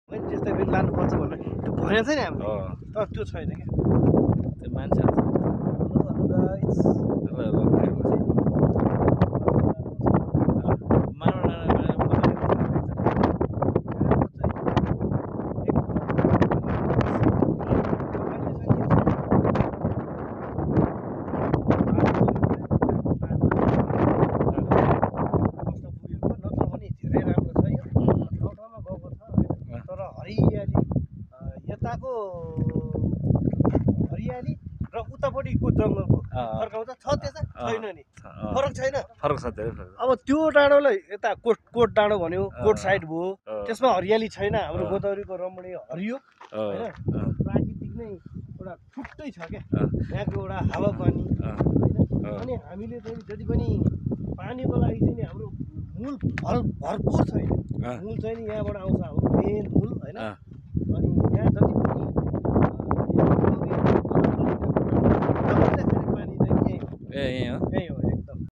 मैले त्यस्तै पनि लानुपर्छ भनेर त्यो भनेको छ नि हामीले तर त्यो छैन क्या त्यो मान्छेहरू यताको हरियाली र उतापट्टिको जङ्गलको फरक आउँछ छ त्यता छैन नि फरक छैन फरक छ धेरै फरक अब त्यो डाँडोलाई यता कोट डाँडो भन्यो कोट साइड भयो त्यसमा हरियाली छैन हाम्रो गोदावरीको रमणीय हरियो होइन प्राकृतिक नै एउटा छुट्टै छ क्या यहाँको एउटा हावापानी होइन अनि हामीले चाहिँ जति पनि पानीको लागि चाहिँ नि हाम्रो मूल भरपुर छैन मूल चाहिँ नि यहाँबाट आउँछ हाम्रो मेन मूल होइन अनि यहाँ जति पनि पानी चाहिँ यही हो